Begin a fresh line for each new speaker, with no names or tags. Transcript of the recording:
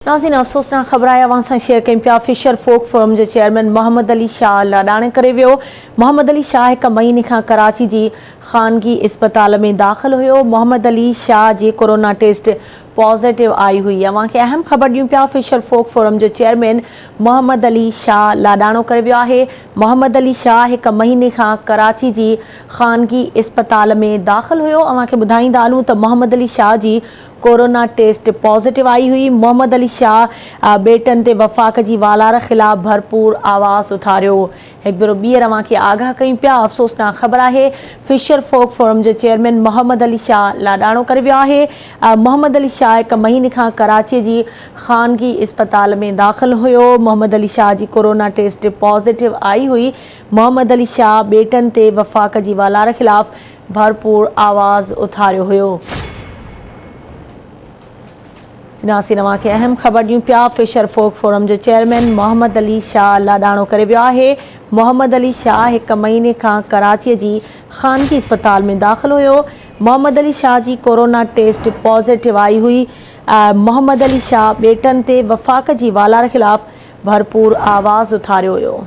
ناظرين افسوسناڪ خبر آهي اوهان سان شيئر ڪيون پيا فشر فوڪ فورم جو چيئرمين محمد علي شاهه لاڏاڻي ڪري ويو محمد علي شاهه هڪ مهيني کان ڪراچي جي خانگي اسپتال ۾ داخل هيو محمد علي شاهه جي ڪورونا ٽيسٽ پازيٽو آئي هئي اوهان کي اهم خبر ڏيون پيا فشر فوڪ فورم جو چيئرمين محمد علي شاهه لاڏاڻو ڪري ويو آهي محمد علي شاهه هڪ مهيني کان ڪراچي جي خانگي اسپتال ۾ داخل هيو اوهان کي ٻڌائيندا هلون ته محمد علي شاهه جي ڪورونا ٽيسٽ پازيٽو آئي هئي، محمد علي شاهه ٻيٽن تي وفاق جي والار خلاف ڀرپور آواز اٿاريو. هڪ ڀيرو ٻيهر اوهان کي آگاهه ڪيون پيا، افسوسناڪ خبر آهي فشر فوڪ فورم جو چيئرمين محمد علي شاهه لاڏاڻو ڪري ويو آهي، محمد علي شاهه هڪ مهيني کان ڪراچي جي خانگي اسپتال ۾ داخل هيو، محمد علي شاهه جي ڪورونا ٽيسٽ پازيٽو آئي هئي، محمد علي شاهه ٻيٽن تي وفاق جي والار خلاف ڀرپور آواز اٿاريو هيو. ناصر اوهان کي اهم خبر ڏيون پيا فشر فوڪ فورم جو چيئرمين محمد علي شاهه لاڏاڻو ڪري ويو آهي محمد علي شاهه هڪ مهيني کان ڪراچي جي خانگي اسپتال ۾ داخل هيو محمد علي شاهه جي ڪورونا ٽيسٽ پازيٽو آئي هئي محمد علي شاهه ٻيٽن تي وفاق جي والار خلاف ڀرپور آواز اٿاريو هيو.